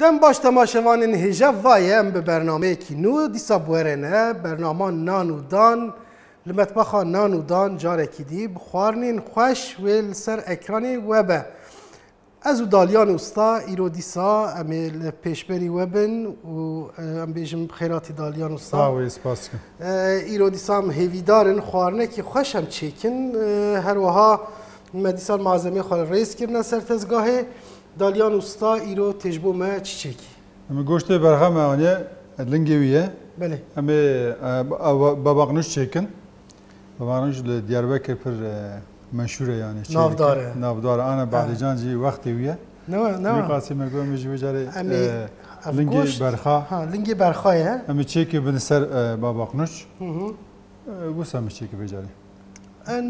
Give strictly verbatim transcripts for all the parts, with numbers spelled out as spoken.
Dem baş temaşevanên hêja, va ye em bi bernameyekî nû dîsa bi we re ne, bernama Nan û Dan. Li metbaxa Nan û Dan carekî dî bi xwarinên xweş wê li ser ekranê we be. Ez û Dalyan Usta îro dîsa em ê li pêşberî we bin û, e, em bêjim xêratî Dalyan Usta. Sağ ol, spas dikim. E, îro dîsa em hêvîdar in xwarinekî xweş em çêkin. E, her wiha me dîsa malzemeyê xwe rêz kirine ser tezgahê. Dalyan Usta îro tê ji bo me çi çêkî? Em ê goştê berxa me aniye, lingê wî ye. Belê. Em ê, e, ba-, ba-, babaqnûş çêkin. Babaqnûş li Diyarbekir pir, e, meşhûr e yani. Çêdike. Navdar e. Navdar e. Ana Ha. Badîcan jî wextê wî ye. Ne wa, ne Wî wa. qasî me got, em ê ji vê carê, Em ê, e, ev lingê goşt, berxa. Ha, lingê berxa ye. Em ê çêkê bin ser, e, babaqnûş. Hı hı. E, wisa em ê çêkê vê carê. En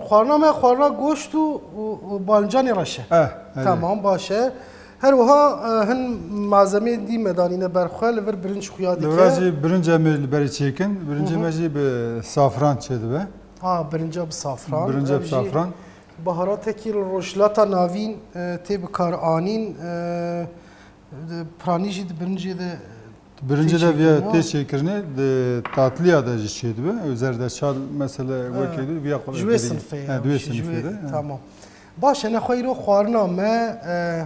xwarina me xwarina goşt û, û, û balincanê reş e. Eh, erê. Tamam, baş e. Her wiha, e, hin malzemeyên dî me danîne ber xwe, li vir birinc xuya dike. Li vira jî birinc em ê li berê çêkin. Birincê Hı hı. me jî bi safran çêdibe. Ha, birinca bi safran. Birinca Ev bi jî safran. Baharatekî li Rojhilata Navîn, e, tê bikaranîn, e, Di piranî jî di birincê de Birincê tê de viya çêkirinê. tê çêkirinê, di tatliya de jî çêdibe. Ew zerdeçal mesele Ha, wekî di viya ji wê sinfê ye, He, di wê ji sinfê wê, de. He. Tamam. Baş e, nexwe îro xwarina me, e,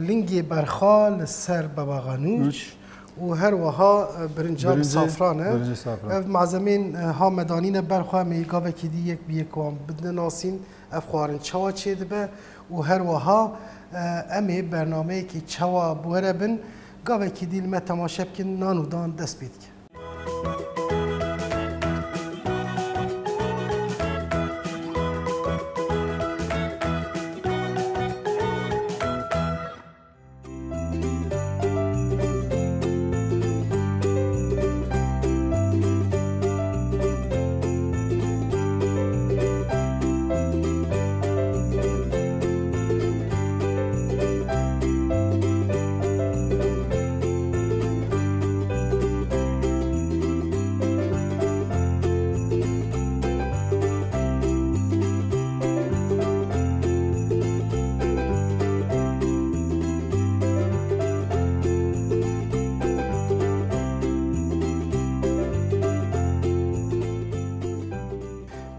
lingê berxa li ser beba xenûç Nûç. û her wiha, e, birinca bi Birincê, safran e. birincê safran. Ev malzemên, e, ha me danîne ber xwe, em ê gavekî dî yek bi yek wan bidine nasîn. Ev xwarin çawa çêdibe û her wiha, e, em ê bernameyekî çawa bi we re bin, gavekî dî li me temaşe bikin, Nan û Dan dest pê dike.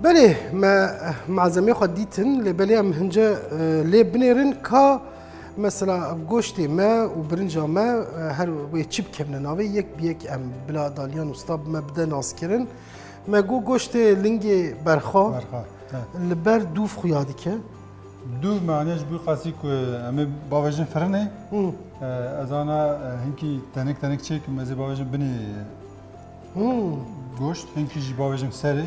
Belê, me malzemeyê xwe dîtin, lê belê em hince, e, lê binêrin ka mesela goştê me û birinca me, e, her wê çi bikevine navê, yek bi yek em bila Dalyan Usta me bide naskirin. Me got goştê lingê berxa Berxa, he. li ber dûv xuya dike. Dûv me aniye ji bo qasî ku em ê bavêjin firinê. Hı. E, ez ana, e, hinkî tenik tenik çêkim, ez ê bavêjim binê Hı. goşt, hinkî jî bavêjim serê.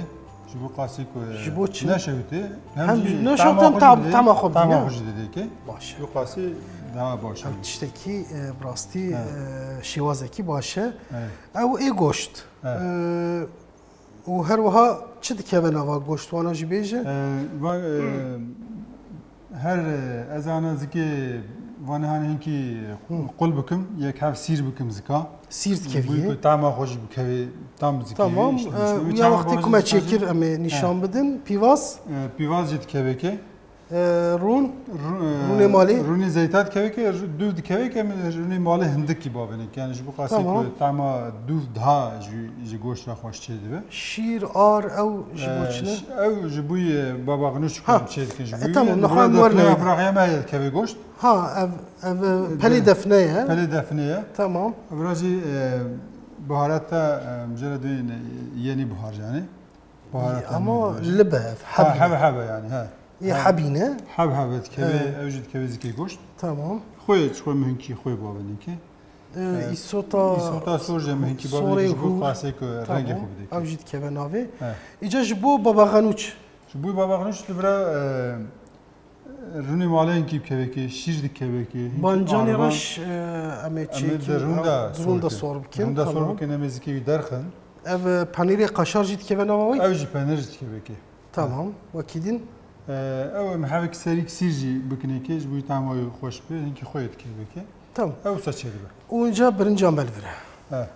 Ji bo qasî ku Ji bo çi? neşewitê. Hem Hem jî neşewitê, tama hem xwe tam-, jî didê, tama xwe tama didê. xwe jî didê ke. Baş e. Ji bo qasî daha baş e. Ev tiştekî, e, bi rastî, He. e, şêwazekî baş e. Evet. Ew ê goşt. Evet. E, û her wiha çi dikeve nava goşt, wana jî bêje? E, va-, e, her, e, ez ana zikê vanê hanê hinkî Hı. qul bikim, yek hev sîr bikim zika. Sîr dikevî. Ji bo ku tama xwe jî bikevê, tam zikê Tamam. Işte, e, işte, uya çawa wextê ku me bazı çêkir, em ê nîşan He. bidin. Pîvaz? E, pîvaz jî dikevê ke. E, rûn? Rû-, e, Rûnê malê? Rûnê zeyta dikevê ke, rû-, dûv dikevê ke, em rûnê malê hindikî bavêne ke. Yani ji bo qasî Tamam. ku tama dûv daha ji, ji goşt re xweş çêdibe. Şîr, ar, ew ji bo E, çi ne? ş-, ew ji bo, e, baba xinûş Ha. çêdikin ji E, bo. tamam, Li nexwe vir em defne werne. Fraxiya me dikevê goşt. Ha, ev, ev, e, E, pelê de- defne ye. Pelê defne ye. Tamam. Vira jî, e, baharata, e, jere duyên, e, yenî buhar yani. Baharata Ama yenî buhar. lib e ev, Ha, heb e. Hebe hebe yani, he. Yê He. hebî ne? Heb hebe dikeve, He. ew jî dikeve zikê goşt. Tamam. Xwe, xwe mihinkî, xwe bavênî ki. E, E, îsota, îsota sor jî mihinkî sorê bavênî ki ji bo hûr. qasê ku Tamam. rengê xwe bidê ki. Ew jî dikeve navê. He. Îca ji bo baba xenûç. Ji bo baba xenûç li vira, e, Rûnê malê hinkî bikevekê, şîr dikevekê, hinkî Bancanê arvan. reş, e, em ê Em ê çêkin, di rûn de em di rûn de sor bikin. sor bikin, Rûn de sor tamam. bikin, em ê zikê wî derxin. Ev, e, penîrê qaşar jî dikeve nava wî? Ew jî penîr jî dikevekê. Tamam, wekî din. E, ew em hevek serîk sîr jî bikinekê, ji bo tama wî xweş be, hinkî xwe yê dikevekê. Tamam. Ew wisa çêdibe. Û inca birinca me li vir e. E.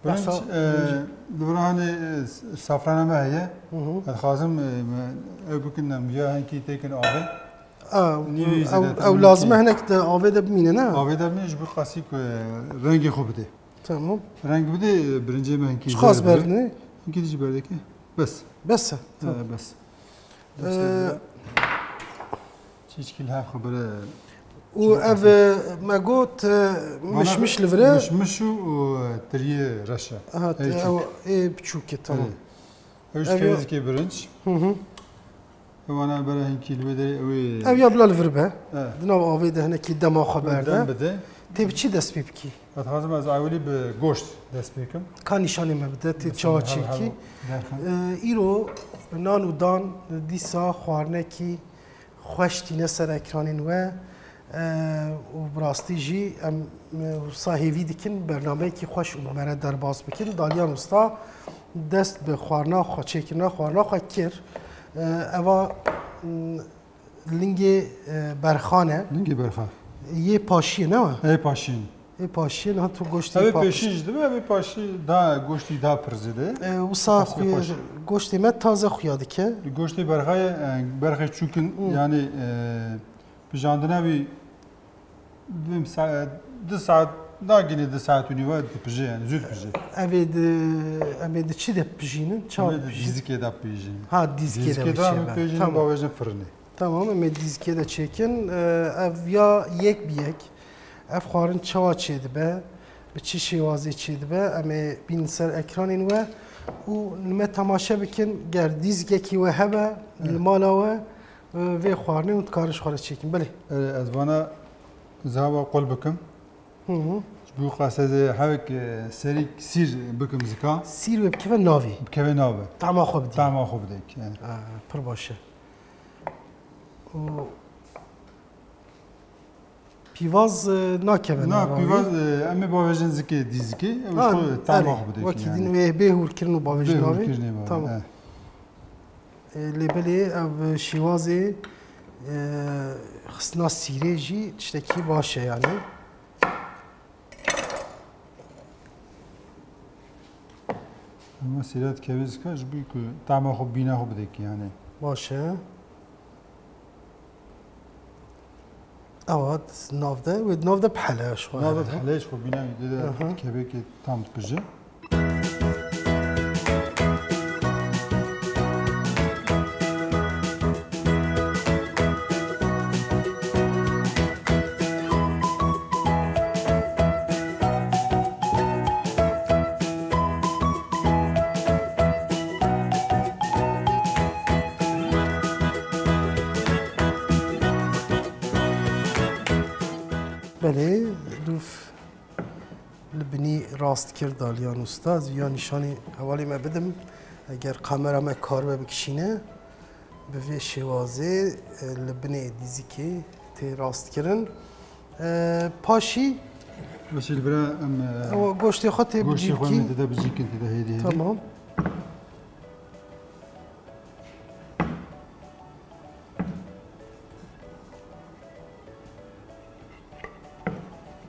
Birinc, Behsa e, birinc. Li vir hanê, e, s-, safrana me heye. Hı hı. Ez dixwazim, e, me ew bikin, em viya hinkî têkin avê. A, Nîvî ew, zêde ew tamam lazim e ki. Hinek di avê de bimîne, ne? Avê de bimîne, ji bo qasî ku rengê xwe bide. Tamam. Reng bide, birincê me hinkî Çiqas zer be. Berdine? Hinkî dijî berdeke. Bes. Bes e. He, tamam. Bes. Ee, Çîçkî li hev xwe bire. Û ev, e, me got, e, Bana mişmiş li vir e. Mişmiş û, û, e, tiriyê reş e. Aha, ê, ew, ê biçûk e, tamam. Evet. Ew ji Ev ya- kevizikê birinc. Hı hı. Ewana bere hinkî li wê derê ew ê Ev ya bila li vir be. Evet. Di nav avê de hinekî dema xwe berde. Dem bide. Tê bi çi dest pê bikî? Ez dixwazim ez ewilî bi goşt dest pê kim. Ka nîşanê me bide, tê çawa çêkî. Derxin. Ee, îro nan û dan dîsa xwarinekî xweş tîne ser ekranên we. Ee, û bi rastî jî em, e, wisa hêvî dikin bernameyekî xweş û bi me re derbas bikin. Daliyan Usta dest bi xwarina xwe, çêkirina xwarina xwe kir. Ee, eva, m, lingê, e, berxan e. Lingê berxan. Yê paşiyê ne we? Ê paşiyê. Ê paşiyê, niha tu goştê Ev ê pa- pêşîn jî dibe, ev ê paşî daha goştî daha pir zêde. E, wisa Paşiyê xuya-, xweş. Goştê me taze xuya dike. Goştê berxayê, e, berxê çûkin, Hı. yani, e, pijandina wî Vim sa-, du saet nagîne, du saet û nîva dipije, yani zû dipije. Em ê di, em ê di çi de pijînin? Çawa Em ê di pijîn? Dîzikê de pijîn. Ha, dîzikê de Dîzikê de pijîn, em pijîn, tamam. Bavêjin firinê. Tamam, em ê dîzikê de çêkin. Ee, ev ya yek bi yek. Ev xwarin çawa çêdibe? Bi çi şêwazê çêdibe? Em ê bînin ser ekranên we û li me temaşe bikin. Ger dîzikekî we hebe, Evet. li mala we, Vê xwarinê hûn dikarin ji xwe re çêkin. Belê. E, ez vana zihava qul bikim. Hı hı. Ji bo qasê ez ê hevek, e, serî sîr bikim zika. Sîr wê bikeve navê. Bikeve navê. Tama xwe bidî. Tama xwe bidek, yani. A, pir baş e. Û pîvaz, e, nakeve Na, navê. Pîvaz, e, em ê bavêjin zikê, dîzikê. Ew Ha, ji xwe tama erê. Xwe bidek, Wekî yani. Din wê bê hûrkirin û bavêjin Bê navê. Hûrkirinê bavê, Tamam. e. E, lê belê ev şêwazê, e, xistina sîrê jî tiştekî baş e yani. Ama sîra dikeve zika ji bo ku tama xwe bîna xwe bidekî yani. Baş e. Ewa, di nav de, wê di nav de bi hele ji xwe Nav de here. Hele ji xwe bîna wî de Aha. Kevekê tam dipije. Belê, dûv li binî rast kir Daliyan Usta. Ez ya nîşanî hevalê me bidim. Eger kamera me karibe bikişîne, bi vê şêwazê, e, li binê dîzikê tê rastkirin. E, paşî Paşî li vira em, e, ewa goştê xwe tê goştê xwe bicîrkî. Em tê de bicîrkin, tê de hêdî hêdî. Tamam.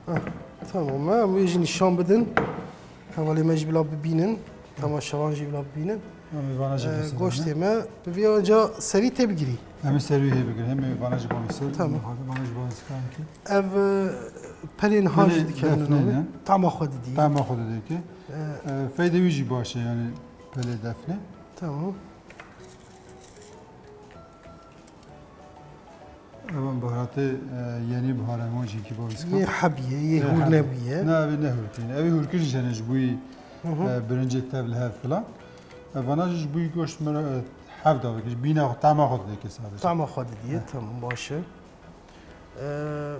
Ah, tamam, em wê jî nîşan bidin. Hevalê me jî bila bibînin. Temaşevan jî bila bibînin. Em ê vana jî Ee, biserin, goştê ne? Me bi vê anca serî tê bigirî. Em ê serî hê bigirin. Em ê vana jî bavîsir. Tamam. Vana jî bavîsir kanki. Ev, e, pelên ha Pelê jî dikevin defnê navê. Ne? Tama xwe didî. Tama xwe didî ki. Ee, Ee, feyde wî jî baş e yani pelê defnê. Tamam. Evan baharatê, e, yenî bihar e, hema jî kî bavîska. Yê hebî ye, yê Yê hûr hebî. Nebûye. Ne, ev ê ne hûrkirî. Ev ê hûrkirî jene ji bo yî, Hı hı. e, birincê tev li hev filan. E, vana jî ji bo yî goşt min, e, hev davêkir. Bîna xwe, tama xwe didêke sadece. Tama xwe didî ye, Heh. Tamam, baş e. E,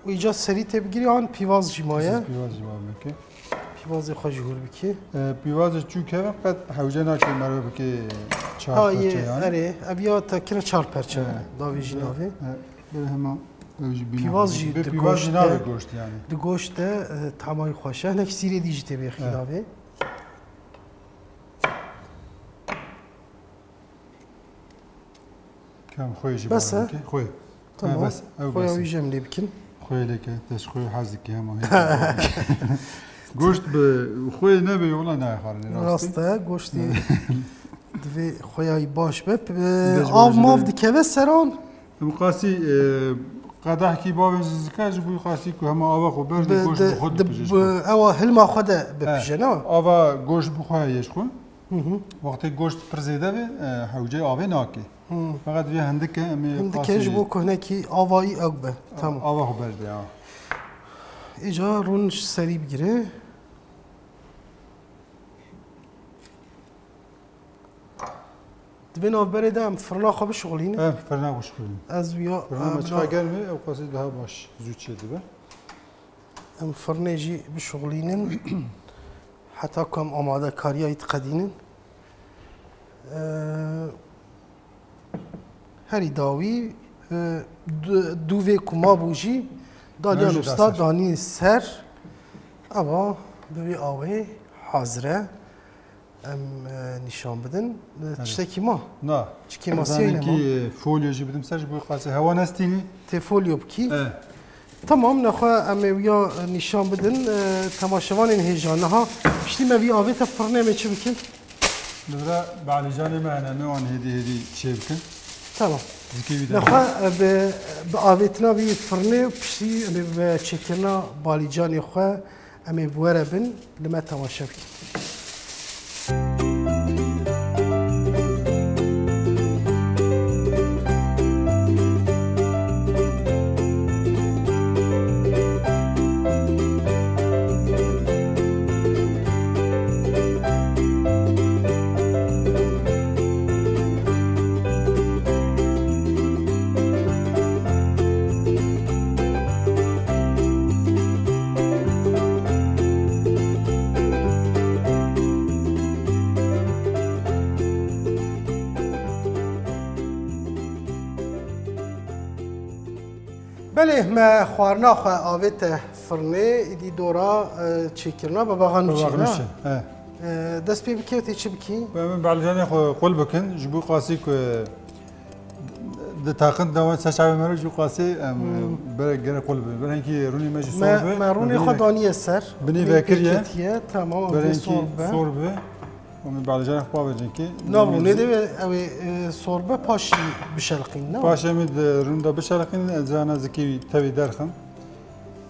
Îca serî tê bigirî an pîvaz jî maye? Siz pîvaz jî maye bike. Pîvazê xwe jî hûr bikî. E, pîvazê çû keve qet hewce nake merve bike çar Ha, parçe ye, yani. Erê, ev ya te kire çar parçe. Evet. Davê jî navê. Evet. Böyle hemen ev jî bîna. Pîvaz jî Bi di pîvaz goşt jî navê de, goşt yani. Di goşt de, e, tamayî xweş e. Hinek sîrê dî jî tê bêxî Evet. Navê. Kam xwe jî Bes e? Bike. Xwe. Tamam. Ha, bes, ew Xwe bes. Wî jî em lê bikin. Xwe lêke, te ji xwe hez dike hema hê. Goşt bi xwe nebe, yola ne xwarinê, rast e? Rast e, goştê divê xweyayî baş be. P-, Dej av baş mav be. Dikeve seran. Em qasî, e, qedehkî bavên zizika ji bo qasî ku hema ava xwe berdê, goşt bi xwe dipije ji xwe. Ewa hilma xwe de bipije, ne? Ava goşt bi xwe heye ji xwe. Wextê goşt pir zêde be, e, hewceyê avê nake. Feqet vê hindike em ê Hindike qasî ji bo kuhnekî avayî ew be. Tamam. Ava xwe berdê, ha. Îca rûn ji serî bigire. Di vê navberê de em firna xwe bişixulînin. Em firna bişixulînin. Ez wiya, Firna e, me çiqa bila- germ e, ew qasî daha baş zû çêdibe. Em firnê jî bişixulînin. Heta ku em amadekariya wî diqedînin. E, herî dawî, e, du-, dûvê ku mabû jî Daliyan Usta danî ser. Ava bi vî awê hazir e. Em, e, nîşan bidin. E, tiştekî ma? Na. Çi kêmasiyê ne ma? Folyo jî bidim ser ji bo qasî hewa nestînî. Tê folyo bikî. E. Tamam, nexwe em ê wiya nîşan bidin, e, temaşevanên hêja. Niha piştî me vî avête firnê em ê çi bikin? Li vir balîcanê me hene, em ê wan hêdî hêdî çê bikin. Tamam. Zikê wî de. Nexwe, e, bi, bi avêtina vî firnê û piştî em ê bi çêkirina balîcanê xwe Em ê bi we re bin, li me temaşe bikin. Belê, me xwarina xwe avête firnê, îdî dora, e, çêkirina bebaxa nûçê, Bebaxa nûçê, he. E, dest pê bike, tê çi bikî? Em balîcanê xwe qul bikin, ji bo qasî ku Di taqin de wan ser çavê me re jî qasê em, hmm, berek gere qul be. Berek hinkî rûnê me jî sor be. Me, me rûnê xwe daniye ser. Binê vekiriye. Ketiye, tamam, berek sor be. Sor be. Em balîcanê xwe bavêjin ki. Nav rûnê de ew ê, e, sor be, paşî bişelqîn, ne? Paşê em ê di rûn de bişelqîn, ez ana zikê wî tevî derxim.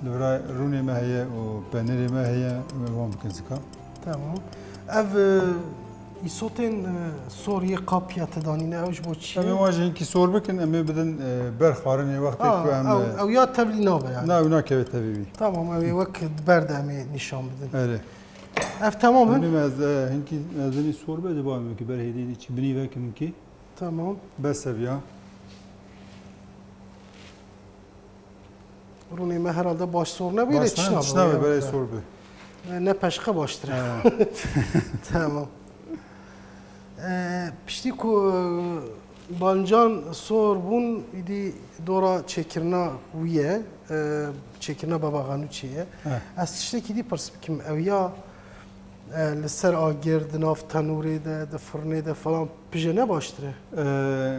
Li vir rûnê me heye û penîrê me heye, em ê wan bikin zika. Tamam. Ev, e, îsotên, e, sor yê qap ya te danîne, ew ji bo çi ye? Em ê wan jî hinkî sor bikin, em ê bidin, e, ber xwarinê wextê ku em, ew, e, ew ya tevlî nabe yani. Na, ew nakeve tevî wî. Tamam, ew ê wek di ber de em ê nîşan bidin. Erê. Ev tamam in? Em ê ez, e, hinkî, ez binî sor be, di ba em ki ber hêdî çi binî vekin ki. Tamam. Bes ev ya. Rûnê me herhalde baş sor nebû, lê çişna be, berê sor be. E, ne peşqe baştir e. He. Tamam. E, piştî ku, e, balîcan sor bûn, îdî dora çêkirina wî ye, e, çêkirina baba Xanûçê ye. He. Ez tiştekî dî pirs bikim, ew ya, e, li ser agir, di nav tenûrê de, di firnê de falan, Pije ne baştir e? Ee,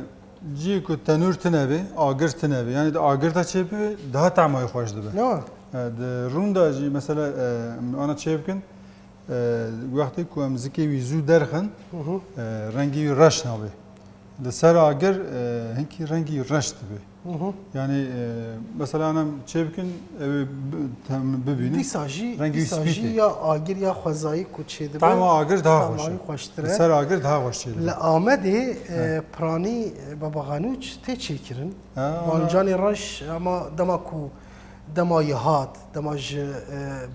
cî ku tenûr tine be, agir tine be. Yani di agir de çê bibe, daha tamayê xweş dibe. Ne? Ee, di rûn de jî mesela, e, em ana çê bikin, e, wextê ku em zikê wî zû derxin, hı hı, e, rengî wî reş nabe. Li ser agir, e, hinkî rengî reş dibe. Hı hı. Yani, e, mesela em çê bikin, ew ê bi-, tem-, bibînin. Dîsa jî, rengî dîsa spî jî tê. Ya agir ya xwezayî ku çê dibe, tama agir daha xweş e. Xweştir e. Li ser agir daha xweş çê dibe. Li Amedê, e, he, piranî, e, Baba Xanûç tê çêkirin. Ha, balîcanê reş, ama dema ku, dema yihat, dema ji, e,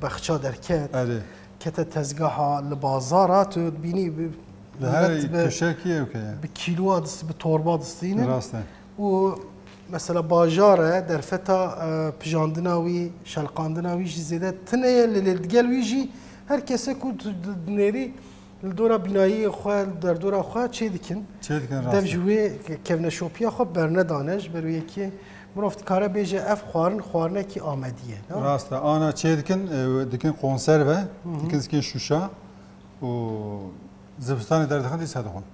bexça derket, erê, kete tezgeha, li bazara, tu dibînî bi-, li her milet bi, köşekî ew heye, bi kîloa dist-, bi torba distînin. Rast e. Û mesela bajar e, derfeta, e, pijandina wî, şelqandina wî jî zêde tune ye, lê, lê digel wî jî her kesê ku tu di-, dinêrî li dora bînayê xwe, li derdora xwe çê dikin. Çê dikin, rast e. Dev ji wê ke-, kevneşopiya xwe bernedane, ji ber wê yekê mirov dikare bêje ev xwarin xwarinekî Amedî ye, ne? Rast e. Ana çê dikin, e, dikin konserve, hı hı, dikin, dikin şûşa û zivistanê derdixin dîsa dixwin.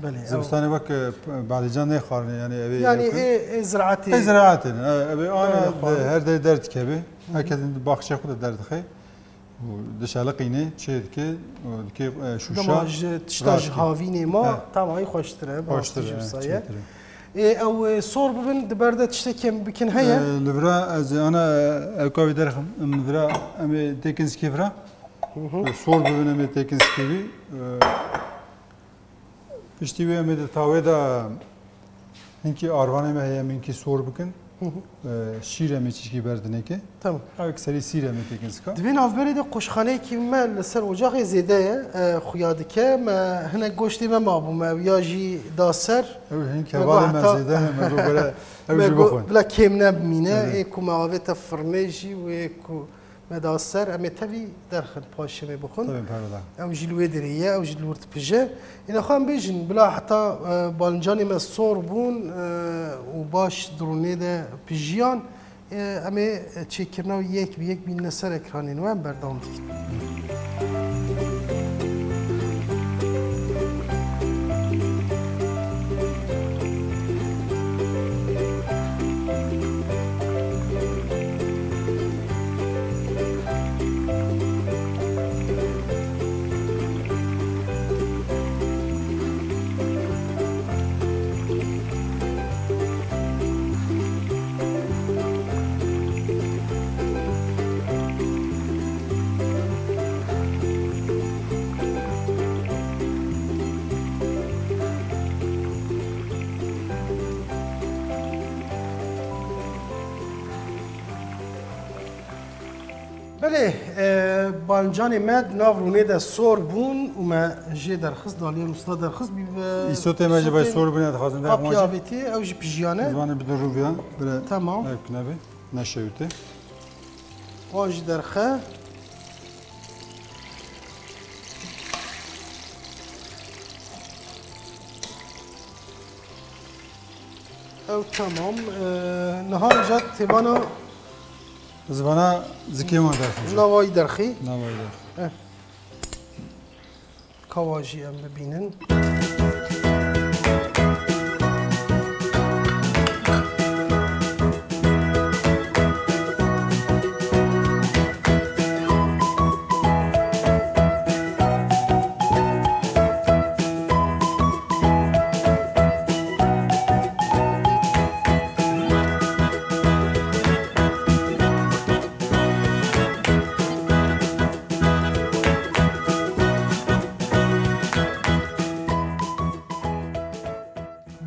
Belê, ew. Zivistanê wek, e, balîcan nêxwarine, yani ev ê, yani ew ê, ê ziraetê. Ê ziraetê ne, e, ev ê ana, belê, xwarin, her derê derdikeve. Hı hı. Herkes di baxçê xwe de derdixe. Û dişeliqîne, çê dike, û dike, e, şûşa. Dema ji tişta ji havînê ma, he, tamahî xweştir e, bi rastî jî wisa ye. Çêtir e. Ê, ew, ê, sor bibin, di ber de tiştekî em bikin heye? Ee, li vira ez ê ana, e, ewka wî derxim. Em li vira em ê têkin zikê vira. Hı hı. Sor bibin em ê têkin zikê wî. Ee, piştî wê em ê di tawê de hinkî arvanê me heye, em hinkî sor bikin. Hı hı. Ee, şîr em ê çişkî berdinê ke. Tamam. Ew serî sîr em ê têkin zika. Di vê navberê de qoşxaneyekî me li ser ocaxê zêde ye, e, xuya dike. Me hinek goştê me mabû, me ew ya jî da ser. Ew hin Me kevalê me heta zêde ne, me got bere ew me jî got bixwin. Bila kêm nebimîne, Evet. ê ku me avête firnê jî û ê ku me da ser, em ê tevî derxin, paşê me bixwin. Tabii, pardon. Ew jî li wê derê ye, ew jî li wir dipije. Êne xwe em bêjin, bila heta, e, balincanê me sor bûn, e, û baş di rûnê de pijiyan, e, em ê çêkirina wî yek bi yek bînine ser ekranên we, em berdewam dikin. Belê, e, balincanê me di nav rûnê de sor bûn û me jê derxist, daliyê usta derxist bî ve Îsotê me jî vay îsotê sor bûne, dixwazin derxin apya wajî. Avêtî, ew jî pijiyane. Zimanê bidin rûviya, bire Tamam. ev kine be, neşewite. Wan jî derxe. Ew tamam. Ee, niha ca têvana Zivana zikê wan derxî. Navayî derxî. Navayî derxî. Eh. Kawa jî em bibînin.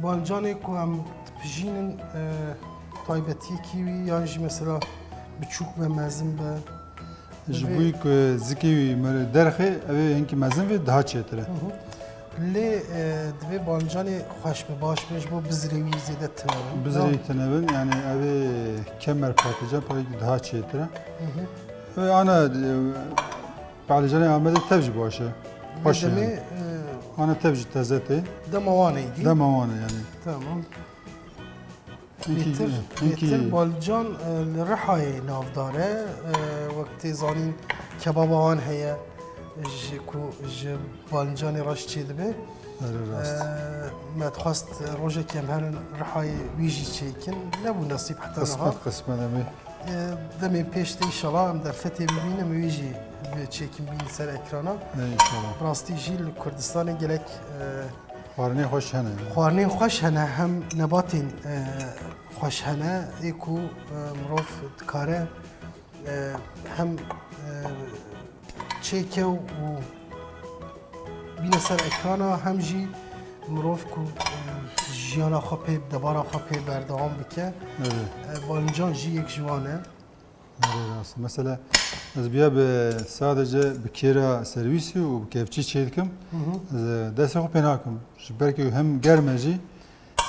Bancanê ku em dipijînin, e, taybetiyekî wî yan jî mesela biçûk be, mezin be? Ji bo ku zikê wî mere derxê, ev ê hinkî mezin vê, daha çêtir e. Hı hı. Lê, e, divê bancanê xweş be, baş be, ji bo bizirê wî zêde tune bin. Bizirê wî tune bin, yani ev ê kemer patlıcan payekî daha çêtir e. Hı hı. Ve ana, e, Balîcanê Amedê tev jî baş e. Xweş e. Demê, e, Ana tev jî teze tê. Dema wan êdî. Dema wan e yani. Tamam. Hinkî, Bêtir, hinkî bêtir balcan, e, li Rihayê navdar e. E, wek tê zanîn kebaba wan heye. Ji ku ji balîcanê reş çêdibe. Erê rast. E, me dixwest rojekê em herin Rihayê wî jî çêkin. Nebû nesîb heta niha. Qismet, qismet em ê. E, demên pêş de înşallah em derfetê bibînin, em wî jî bi çêkin bînin ser ekrana. E, înşallah. Bi rastî jî li Kurdistanê gelek, e, Xwarinên xweş hene. Xwarinên xweş hene, hem nebatên, e, xweş hene, ê ku, e, mirov dikare, e, hem, e, çêke û bîne ser ekrana, hem jî mirov ku, e, jiyana xwe pê, debara xwe pê berdewam bike. Evet. E, balincan jî yek ji wan e. Erê rast. Mesela ez biya bi sadece bi kêra serwîsî û bi kevçî çêdikim. Hı hı. Ez destê xwe pê nakim. Ji ber ku hem germ e jî,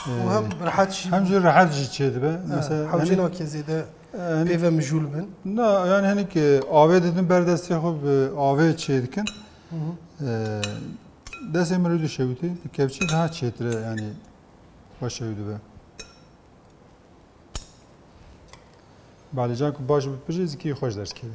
Û e, hem rehet jî hem jî rehet jî çêdibe. E, Mesela, hewcê yani, nake zêde e, yani, pê ve mijûl bin. Na, yani, hinek, e, avê didin ber destê xwe, bi avê çêdikin. Hı hı. E, destê min rû dişewitî, bi kevçî daha çêtir e, yani, xweş ew dibe. Balîcan ku baş bipije, zikî xweş derskeve.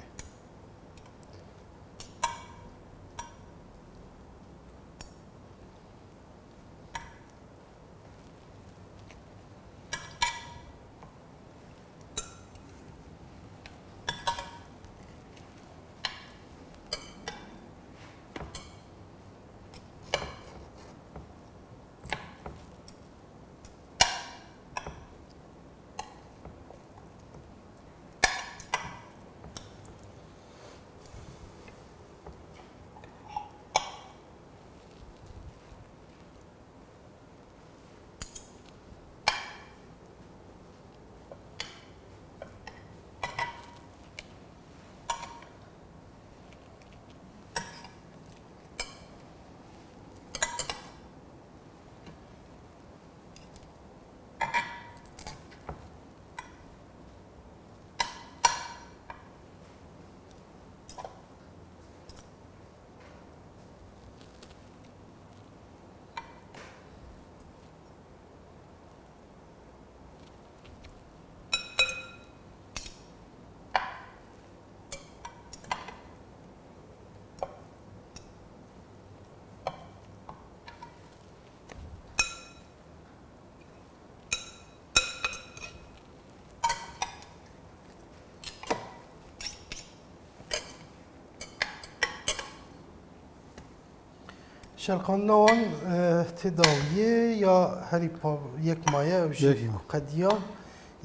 Şelqandina wan, e, tê dawiyê ya herî pa-, yek maye, ew jî Yek ma. ku qediya,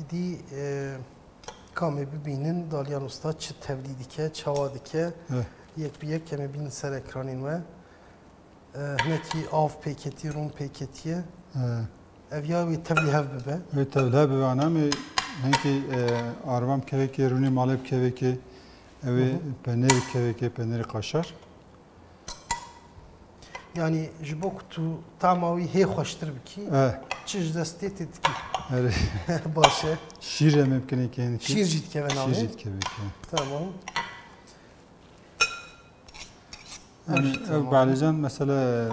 îdî, e, ka em ê bibînin, Dalyan Usta çi tevlî dike, çawa dike, Eh. yek bi yek em ê bînin ser ekranên we. E, hinekî av pêketî, rûn pêketiye. Eh. Ev ya wê tevlî hev bibe. Wê tevlî hev bibe, ana em ê hinkî, e, arvan bi kevekê, rûnê malê bi kevekê, ew ê Hı hı. penêr bi kevekê, penêrê kaşar. Yanî ji bo ku tu tama wî hê xweştir bikî, Eh. çi ji destê tê dikî. Erê. Baş e. Şîr em ê bikinê kê hinkî. Şîr jî dikeve navê. Şîr jî dikeve kê. Tamam. Yanî Ev jî ev tamam. Balîcan mesela,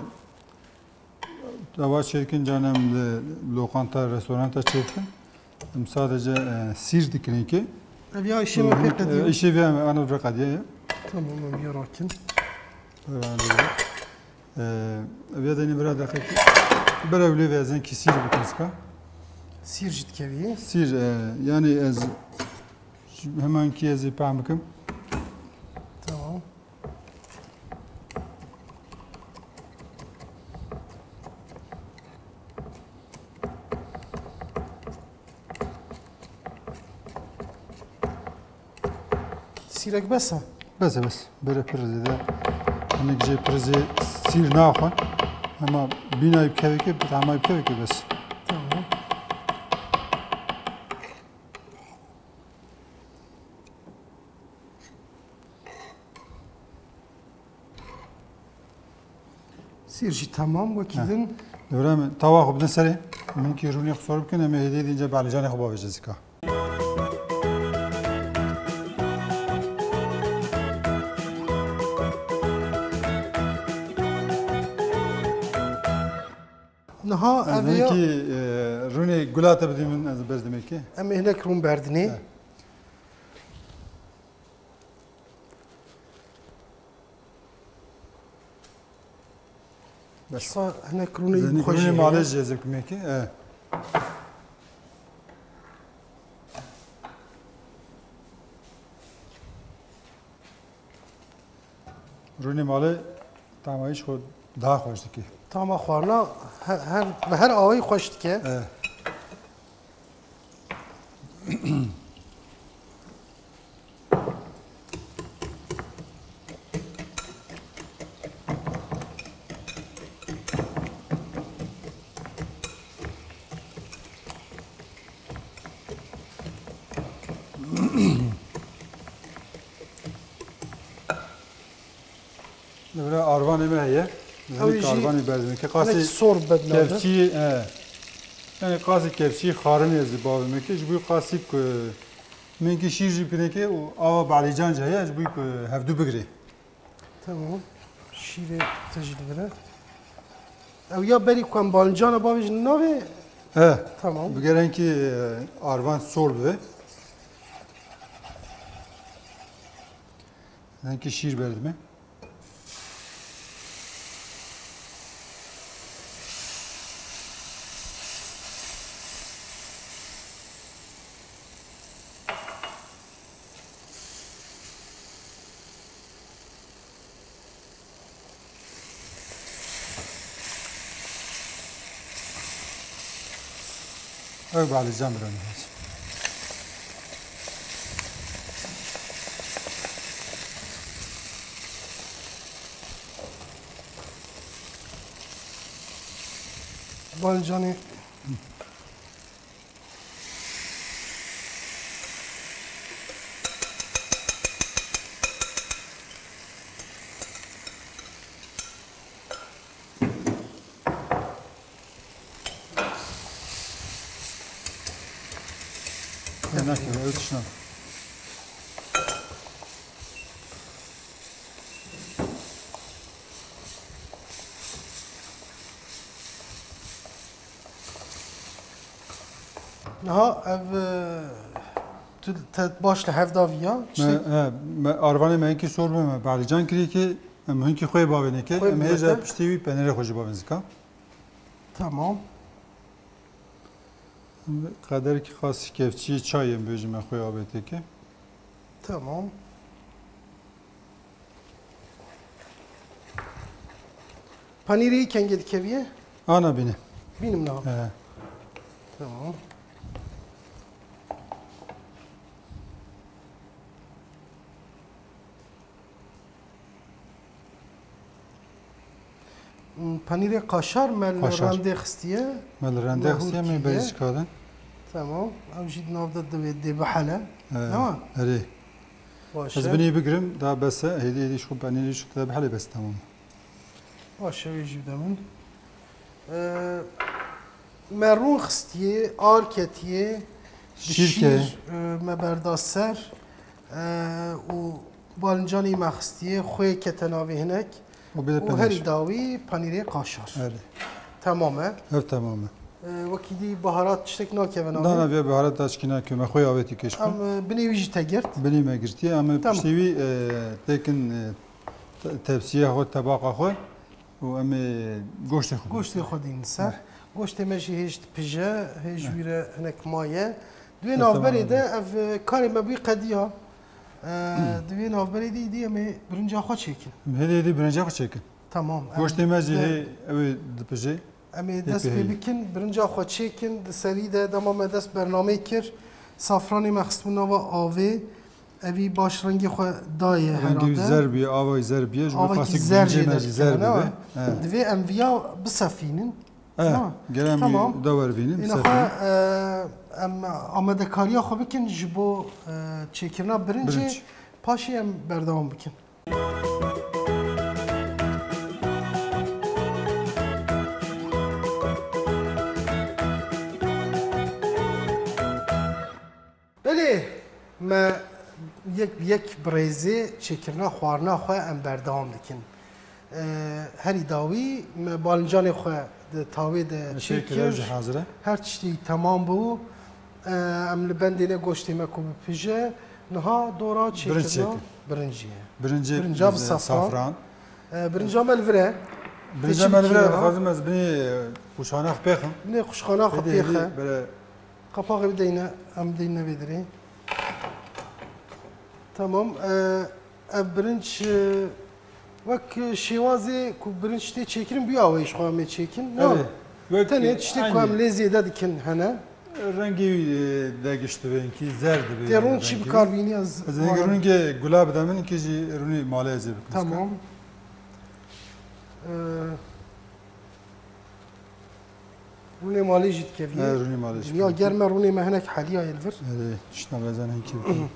e, ewa çêdikin canem li lokanta, restoranta çêdikin. Em sadece, e, sîr dikirin ki. Ev ya işê me pê qediye. E, işê vê me ana vê qediye ya. Tamam, em ya rakin. Herhalde. E, ev ya denî bira deqe ki. Bira wî lê ve ez ki sîr bikin ska. Sîr jî dikevî. Sîr, e, yanî ez hemen ki ez ê peh bikim. Tamam. Sîrek bes e? Bes e, bes. Bere pir zêde. Hinek jê pir zê sîr naxwin. Ama bînayî bi kevekê, bi tamay bi kevekê bes. Tamam. Sîr jî temam, wekî Heh. din. Dewre min, tawa xwe bidin serê. Min kî rûnê xwe sor bikin, em ê hêdî dînce Balîcanê xwe bavêje zîka. Niha Ez ev ya hinkî, e, rûnê gula te bidî min, ez berdimê kê. Em ê hinek rûn berdinê. He. Bes. Sa hinek rûnê Zenî xwe rûnê jî malê heye. jî ez ê bikimê kê. E. Rûnê malê tama jî xwe daha xweş dike. Tama xwarina her, her, bi her awayî xweş dike. E. Li vir arvanê me heye. Ew Hinek jî arvanê berdimê ke qasî hinek sor bednavê. Kevçî, he. Yani qasî kevçî xarinê ez ê bavême ke ji bo qasî ku min kî şîr jî bikinê ke û ava balîcan jî heye ji bo ku hevdu bigirê. Tamam. Şîrê te jî li vir e. Ew ya berî ku em balîcana bavêjin navê? He. Tamam. Bi gerek kî, e, arvan sor bibe. Hinkî şîr berdime. Ew balîcan biranî hêz. Balîcanê. Nakeve, ew tiştan. Niha ev, e, tu te baş li hev daviya. Me, he, me, arvanê me hinkî sor bû, me balîcan kirî ki em hinkî xwe bavêne ke, Xwe em hêja bibete. Piştî wî penêrê xwe jî bavên zika. Tamam. Em qederekî xas kevçî çay em bêjime xwe avêteke. Tamam. Panîrê kengê dikeviye? Ana bîne. Bînim niha. He. Tamam. Hmm, panîrê kaşar me li Kaşar. rendê xistiye. Me li rendê Me xistiye, hûrkî me ye. Belçîka de. Tamam. Ew jî di nav de divê dê bihele. He, Tamam. erê. Baş Ez e. binî bigirim, daha bes e. Hêdî hêdî ji xwe panîrê ji te bihele bes tamam. Baş e, wê jî bide min. Ee, me rûn xistiye, ar ketiye, bi Şîrke. şîr, e, me berda ser, e, û balincanî me xistiye, xwê kete navê hinek Û bide û panîr. herî dawî panîrê kaşar. Erê. Temam e. Ev temam e. Ee, wekî dî baharat tiştek nakeve navê? Na, na, vê baharat da çikî nakeve. Me xwe avêtî kêş xwe. Em, e, binê wî jî te girt? Binê me girtiye, em ê Tamam. piştî wî, e, tekin, e, te-, tepsiya xwe, tebaqa xwe û em ê goştê xwe Goştê xwe dîn ser. Heh. Goştê me jî hêj dipije, hêj Heh. wî re hinek maye. Di wê Heh, navberê tamam. de ev, e, karê me bûyî qediya. E, di wê navberê de îdî em ê birinca xwe çêkin. Em hêdî hêdî birinca xwe çêkin. Tamam, em Goştê me jî de hê ew ê dipije. Em ê Hê dest pê pê heyî. bikin, birinca xwe çêkin, di serî de dema me dest bernameyê kir, safranê me xistbû nava avê, evî baş rengê xwe daye Rengê wî herhalde. zer bûye, ava wî zer bûye, ji bo Avekî qasî zer birincê jê me jî zer derdikeve, ne bibe. we? He. Divê em viya bisefînin. He, Ne? gere em Tamam. wî dawer bînin, Êna xwe, bisefînin. e, em amadekariya xwe bikin ji bo, e, çêkirina birincê, Birinc. paşê em berdewam bikin. Belê, me yek bi yek bi rêzê çêkirina xwarina xwe em berdewam dikin. Ee, herî dawî me balincanê xwe di tawê de Me çêkir, çêkir. Ev jî hazir e. Her tiştî temam bû. Ee, em li bendê ne goştê me ku bipije. Niha dora Birinc çêkirina çêkin. birincî ye. Birincê Birinca bi bi safran. safran. Ee, birinca me li vir e. Birinca Tê çi me li vir e, bikî dixwazim ez binê, e, qûşxana xwe pêxim. Binê qûşxana xwe Hêdî, hêdî, pêxe. Bere Qapaxê bideyne, em bideyne vê derê. Tamam, e, ev birinc, e, wek şêwazê ku birinc tê çêkirin, bûya wê ji xwe em ê çêkin. Na, Evet. Wek tenê tiştê ku aynı. em lê zêde dikin hene. Rengê wî, e, degişt dibe, hinkî zer dibe Tê yani rûn çi rengê bi kar wî. bînî ez Ez ê vana. rûngê gula bide min, hinkî jî rûnê malê ez ê bikim. Tamam. E, Rûnê malê jî dikeviye. He, rûnê malê jî Dinya dikeviye. germ e, rûnê me hinek heliya yê li vir. Erê, tiştna bezan hinkî bikin.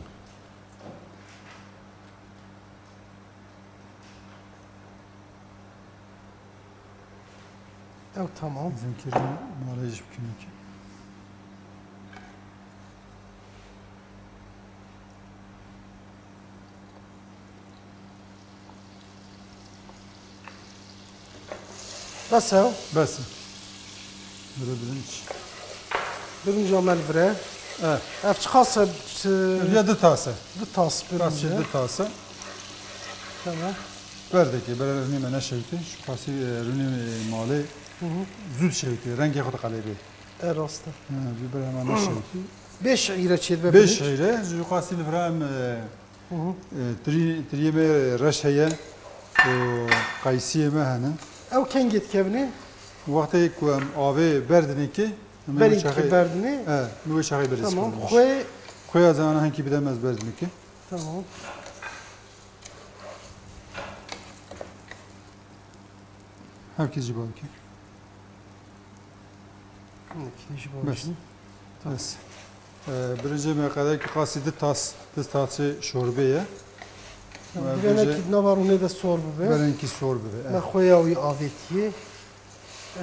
Ew tamam. Bizimkî rûnê malê jî bikin hinkî. Bes e? Bes e. Bire birinc. Birinca me li vir e. E. Ev çiqas e? Ç- Ya du tas e. Du tas Tasê birinci. du tas e. Tamam. Berdekê, bere rûnê me neşewitî. Şu qasî, e, rûnê malê Hı hı. zû dişewitî. Rengê xwe diqelebê. E, rast e. Ha, ji ber hema neşewitî. Bê şeîre çê dibe Bê birinc. şeîre, ji qasî li vira em, e, Hı hı. e, tirî-, tiriyê me reş heye û qeysiyê me hene. Ew kengê dikevine? Wextê ku em avê berdinê kê, em ê Berî wê çaxê, dikî berdinê. e, em ê wê çaxê berî Tamam. Xwe Xwe ya zana hinkî bidem ez berdinê kê. Tamam. Hevkî jî bavkî. Hevkî jî Bes. bavkî. Bes. Ee, birincê me qedekî qasî di tas, di tasê şorbê ye. Tamam, Me divê bêje nekî nava rûnê de sor bibe. Berenkî sor bibe, Me eh. xweya wî avêtiye.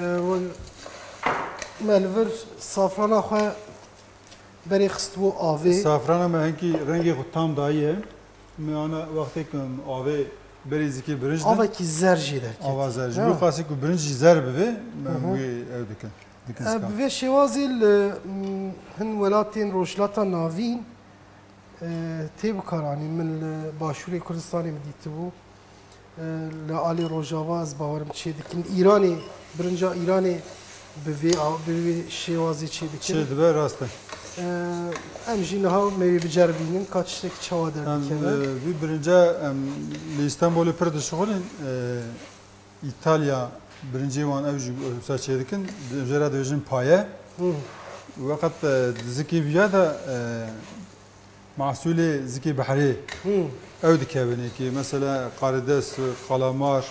Ee, we-, me li vir safrana xwe Berê xistibû avê. Safrana me hinkî rengê xwe tam dayiye. Me ana wextê ku em avê berê zikê birinc din. Avekî zer jê derket. Ava zer jî. Ha. Wî qasî ku birinc jî zer bibe, me Hı hı. wê ew dikin. Dikin E, skan. Bi vê şêwazê li, m, hin welatên Rojhilata Navîn, e, tê bikaranîn. Min li Başûrê Kurdistanê min dîtibû. E, li alî Rojava ez bawerim çê dikin. Îranê, birinca Îranê bi vê a-, bi vê şêwazê çê dikin. Çê dibe, rast e. E, em jî niha me wê biceribînin ka tiştekî çawa Em, derdikeve. e, vî birinca em li Îstanbulê pir dişixulin, e, Îtalya, Birincê wan ew jî wisa çêdikin, jê re dibêjin paye. Hı. Weqet, e, di zikê viya de, e, mahsulê zikê behrê Hı. ew dikevin êkê. Mesela karides, kalamar,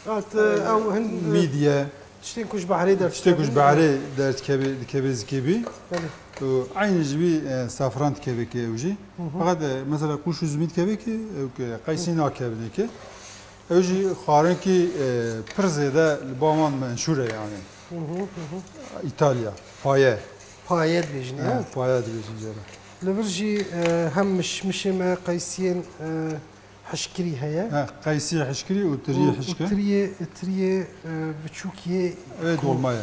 Hat, e, ew hin, e, mîdye, tiştên ku ji behrê tiştê ku ji derdikevin. behrê derdikevê, dikevê zikê bî. Belê. Û eynî ji wî, e, safran dikevê ke ew jî. Hı hı. Feqet, e, mesela qûş û zimî dikevê ke ew ke qeysî nakevin êkê. Ew jî xwarinkî, e, pir zêde li ba wan menşûr e yani. Hı hı, hı hı. Îtalya, paye. Paye dibêjin, He, ya? paye dibêjin jê re. Li vir jî, e, hem mişmişê me, qeysiyên, e, hişkirî heye. He, qeysiyê hişkirî û tiriyê Û, û hişke. tiriyê, tiriyê, e, biçûk yê Ev ku-, dolma ye.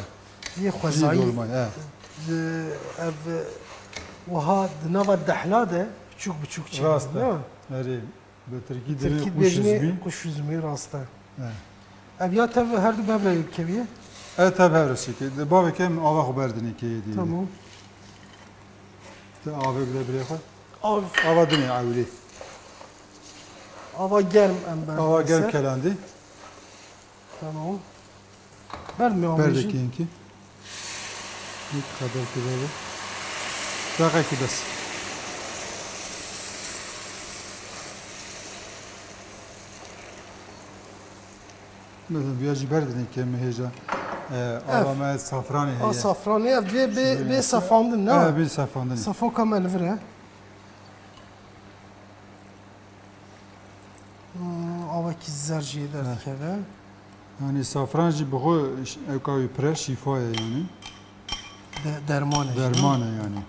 yê Jî xwezayî. dolma ye, he. Di, ev, e, wiha di nava dehla de biçûk biçûk çêdibin, Rast e. ne? Erê. Bi tirkî Bi dibê tirkî qûş û dibêjinê zimî. qûş û zimî, rast e. He. Ev ya tev her du bi hev re dikeviye? Ev tev hev re çêke. Di bavê ke em ava xwe berdinê keyê dî. Tamam. Te avê bide birê xwe. Av. Ava dinê ewlê. Ava germ em berdin Ava germ ser. kelandî. Tamam. Berdimê avê Berdê jî. kênkî. Hîç qeder kiriye. Deqekî bes. Mesela viya jî berdinê ke me hêja, e, Ev. ava me safranê A heye. safranê ev bê, bê, Şöyle bê yapıyor. sefandin, ne? He, bê sefandin. Sefoka me li vir e. Hmm, avekî zer jê derdikeve. Yani safran jî bi xwe ş-, ewka wî pire şîfa ye yani. De-, derman e jî, ne? Derman e yani.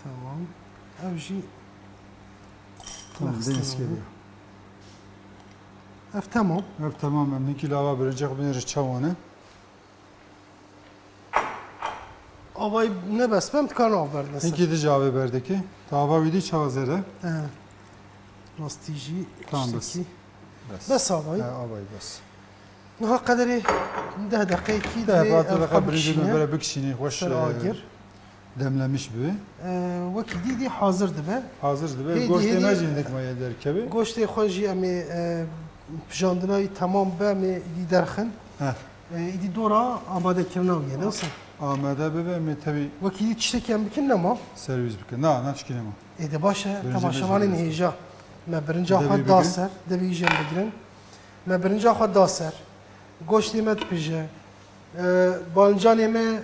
Tamam. Ev jî Tamam, Nexstin deniz abi. geliyor. Ev tamam. Ev tamam, em hinkî lava birincê xwe binêre çawan e. Avayî ne bes be, em dikarin av berdin ser. Hinkî dij avê berdekê. Ta ava wî dî çawa zêde? He. Rastî jî Tamam, bes. tiştekî. Bes. Bes avayî. He, avayî bes. Niha qederê deh deqeyekî Deh, dê panzdeh ev deqe xwe birincê bikişîne. bere bikişînî, xweş, Ser e, agir. demlemiş bibe. E, wekî dî dî hazir dibe. Hazir dibe. Hêdî, Goştê hêdî me jî hindik maye derkeve. Goştê xwe jî em ê, e, pijandina wî temam be, em ê dî derxin. Heh. E, îdî dora amadekirina wî ye, ne wisa? Amade bibe, em ê tevî Wekî dî tiştekî em bikin nema? servîs bikin. Na, na tişkî nema. Ê de baş e, Birinci temaşevanên mecbur hêja. Me birinca Devî xwe da bikin. ser, devî jî em bigirin. Me birinca xwe da ser. Goştê me dipije. E, balincanê me, e,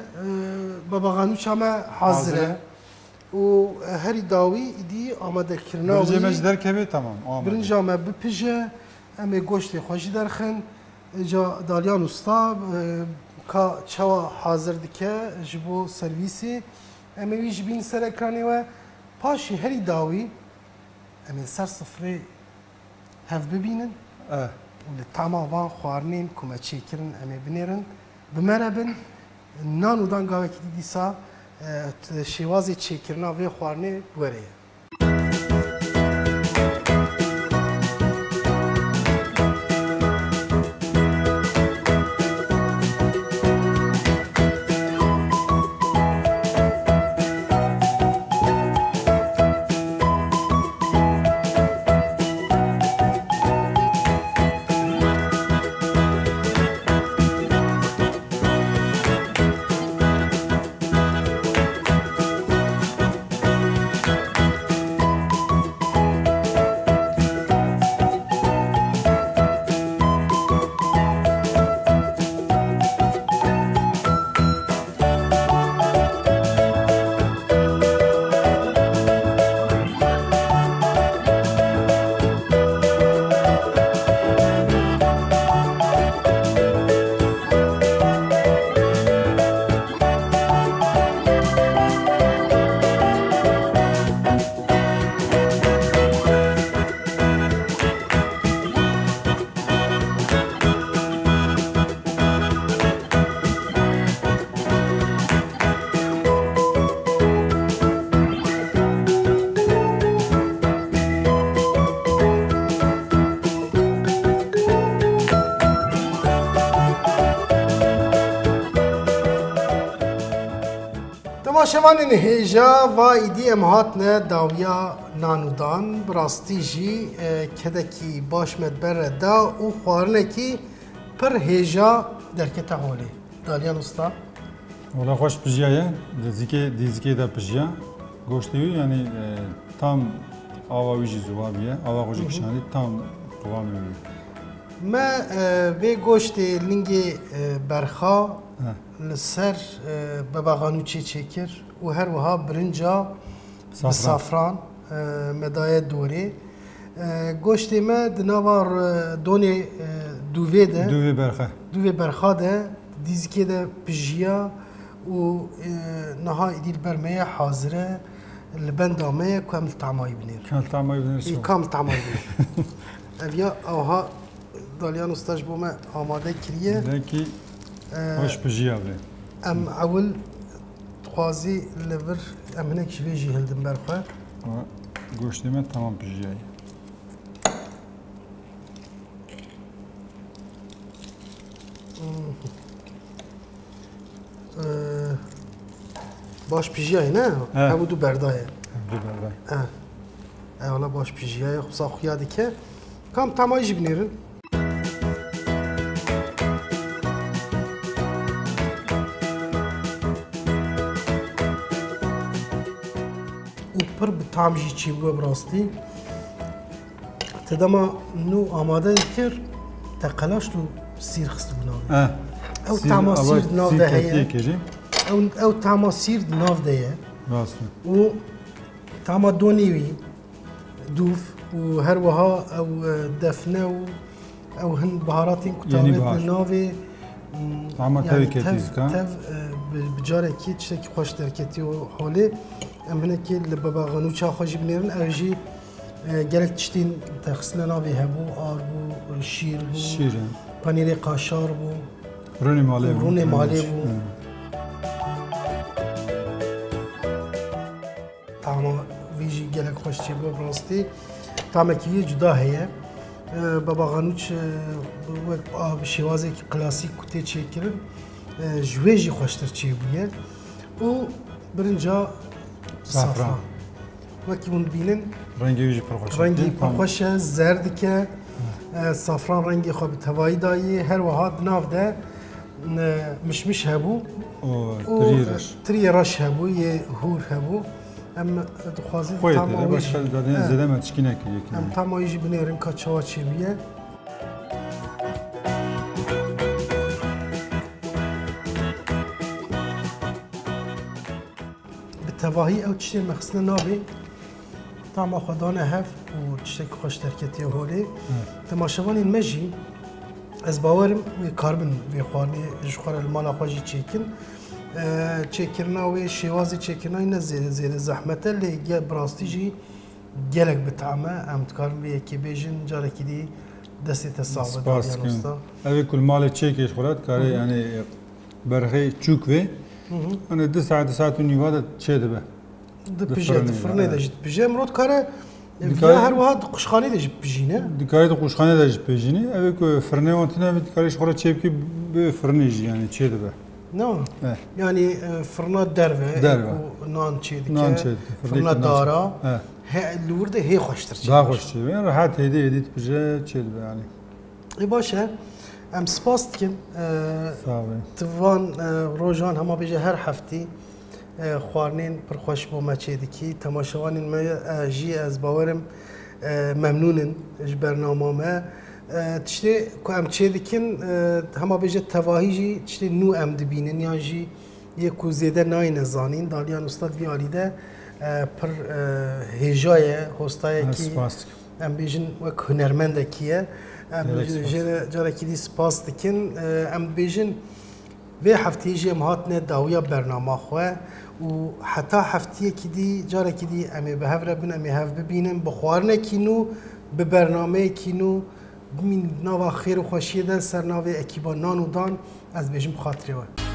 bebeganûça me hazir Hazir e. e. Û, e, herî dawî îdî amadekirina Birincê me wî. ji derkevê, tamam, amade. Birinca me bipije, em ê goştê xwe jî derxin. Îca Dalyan Usta, e, ka çawa hazir dike ji bo servîsê. Em ê wî jî bînin ser ekranê we. Paşê herî dawî em ê ser sifrê hev bibînin Eh. û li tama van xwarinên ku me çêkirin em ê binêrin. Bi me re bin, nan û dan gavekî dî dîsa, e, t-, şêwazê çêkirina vê xwarinê bi we re ye. Temaşevanên hêja, va îdî em hatine dawiya nan û dan. Bi rastî jî, e, kedekî baş me di ber re da û xwarinekî Pir hêja derkete holê. Daliyan Usta. Wala xweş pijiya ye. Dizikê, dizikê de pijiya. Goştê wî, yanî, e, tam ava wî jî ziwa bûye. Ava xwe jî Hı hı. kişanî tam qivamê wî. Me, e, vê goştê lingê, e, berxa Heh. li ser, e, bebaxanûçê çêkir û her wiha birinca bi Safran. safran, e, me daye dorê. E, goştê me di nava, e, donê, e, dûvê de, Dûvê berxe. dûvê berxa de, dîzikê de pijiya û, e, niha îdî li ber me ye, hazir e, li benda me ye ku em li tamayî binêrin. Em li tamayî binêrin, Ê, çawa? kam li tamayî binêrin? Ev ya, ewha Daliyan Usta ji bo me amade kiriye. Belkî E, xweş pijiya be. Em ewil dixwazî li vir em hinek ji vê jî hildin ber xwe. Wa goştê me tamam pijiyaye. Hmm. Ee, baş pijiyaye ne? He. Hemû du berdaye. Hemû du berdaye. He. Ewla baş pijiyaye, xwesa xuya dike. Kam tamay jî binêrin. Û pir bi tam jî çêbûye bi rastî. Te dema nû amade dikir, te qelaşt û sîr xistibû navê. Eh, Ew sîr, tama ava sîr di nav sîr de heye. ketiye kirî. Ew, ew tama sîr di nav de ye. Rast e. Û tama donê wî, dûv û her wiha ew, e, defne û ew hin biharatên ku Yenî tavêt bihar. li navê, mm, Ama yani tevê ketî tev, zika. tev, e, bi, bi carekî tiştekî xweş derketiye holê. Em hinekî li beba xanûça xwe jî binêrin. Ev jî, e, gelek tiştên texistine navê hebû, ar bû, şîr bû, Şîr e. panîrê qaşar bû, Rûnê malê bû. rûnê malê bû. Hı. Tama vî jî gelek xweş çêbû, bi rastî tamekî wî cuda heye. E, baba xanûç, e, wek a, bi şêwazekî klasîk ku tê çêkirin, e, ji wê jî xweştir çêbûye. Û birinca Safran. safran. Wekî hûn dibînin, Rengê wî jî pir xweş e. rengî pir Tam xweş e, zer dike. E, safran rengê xwe bi tevayî dayî, her wiha di nav de, e, mişmiş hebû. O, Û, tirî e, reş. tiriyê reş hebû, yê hûr hebû. Em dixwazin Xwê tam tê de, ew başka jî. zadê Evet. zêde me tişkî nekiriye ki. Em tam ew jî binêrin ka çawa çêbûye. Bi tevahî ew tiştên me xistine navê, tama xwe dane hev û tiştekî xweş derketiye holê. Evet. Temaşevanên me jî, ez bawerim, wê karibin vê xwarinê ji xwe re li mala xwe jî çêkin. E, çêkirina wê, şêwazê çêkirina wê ne zêde, zêde zehmet e, lê ge-, bi rastî jî gelek bi tam e. Em dikarin vê yekê bêjin, carekî dî destê te sax be, Spas Daliyan dikim. Usta. Ev ê ku li malê çêkê ji xwe re dikare, Hı hı. yani, berxê çûk vê. Hı hı. Yani, du saet, du saet û nîva de çê dibe. Dipije, di firnê de jî dipije. Mirov dikare, Dikare viya her wiha di quşxanê de jî dipijîne. Dikare di quşxanê de jî dipijîne. Ev ê ku firnê wan tune be, dikare ji xwe re çê bike, bi firnê jî, yani, çê dibe. Na. Eh. Yani, e, firna derve, Derve. ku nan çê dike, Nan çê dike, firnê firna ku nan çê dara. Eh. He, li wir de hê xweştir çê Daha dibe. xweş çê dibe. Yani, rehet hêdî hêdî dipije çê dibe, yani. Ê, baş e. Em spas dikin. E, Sağ olun. Ti van, e, rojan, hema bêje her heftî, e, xwarinên pir xweş bo me çê dikî. Temaşevanên me, e, jî ez bawerim, e, memnûn in ji bernama me. E, tiştê ku em çê dikin, e, hema bêje tevahî jî tiştê nû em dibînin yan jî yê ku zêde nayêne zanîn. Daliyan Ustad vî alî de, e, pir, e, hêja ye, hostayekî, Spas dikim. em bêjin wek hunermendekî ye. Em Gelek jê spas. de carekî dî spas dikin. E, em dibêjin vê hefteyê jî em hatine dawiya bernama xwe û heta heftiyekî dî, carekî dî em ê bi hev re bin, em ê hev bibînin, bi xwarinekî nû, bi bernameyekî nû, bimîn nava xêr û xweşiyê de ser navê ekîba Nan û Dan, ez dibêjim bi xatirê we.